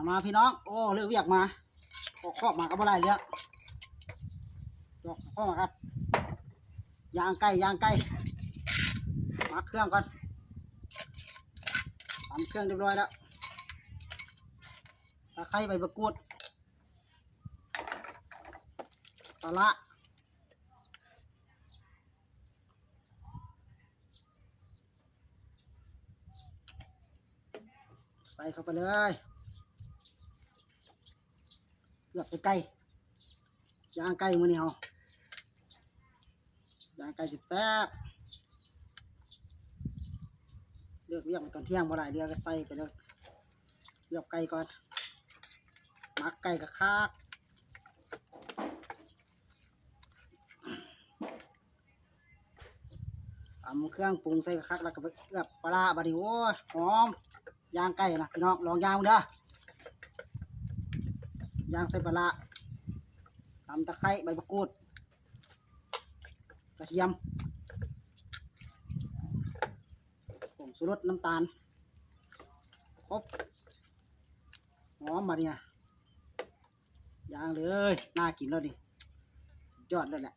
ມາພີ່ນ້ອງ ໂອ້ ເລີກວຽກມາ ອອກຄອກມາກໍບໍ່ຫຼາຍເລື່ອງ ອອກຄອກມາກັນ ຍ່າງໄກ່ ຍ່າງໄກ່ ໝັກເຄື່ອງກ່ອນ ຕຳເຄື່ອງຮຽບຮ້ອຍແລ້ວ ຕະໄຄ ໃບມະກູດ ປາຮ້າ ໃສ່ເຂົ້າໄປເລີຍ ເກືອບໃສ່ໄກ່ ຍ່າງໄກ່ມື້ນີ້ເຮົາ ຍ່າງໄກ່ແຊບໆ ເລີກວຽກຕອນທ່ຽງບໍ່ຫຼາຍເທື່ອກໍໃສ່ໄປເລີຍ ເກືອບໄກ່ກ່ອນ ໝັກໄກ່ຄັກໆ ຕຳເຄື່ອງປຸງໃສ່ຄັກໆ ແລ້ວກໍໄປເກືອບປາຮ້າ ບາດນີ້ ໂອ້ຍ ຫອມ ຍ່າງໄກ່ນະ ພີ່ນ້ອງ ລອງຍ່າງເບິ່ງເດີ ຍ່າງໃສ່ປາຮ້າ ຕຳຕະໄຄ ໃບມະກູດ ກະທຽມ ຜົງຊູລົດ ນ້ຳຕານ ຄົບ ຫອມ ບາດນີ້ນະ ຍ່າງເລີຍ ໜ້າກິນແລ້ວນີ້ ສຸດຍອດເລີຍແຫຼະ.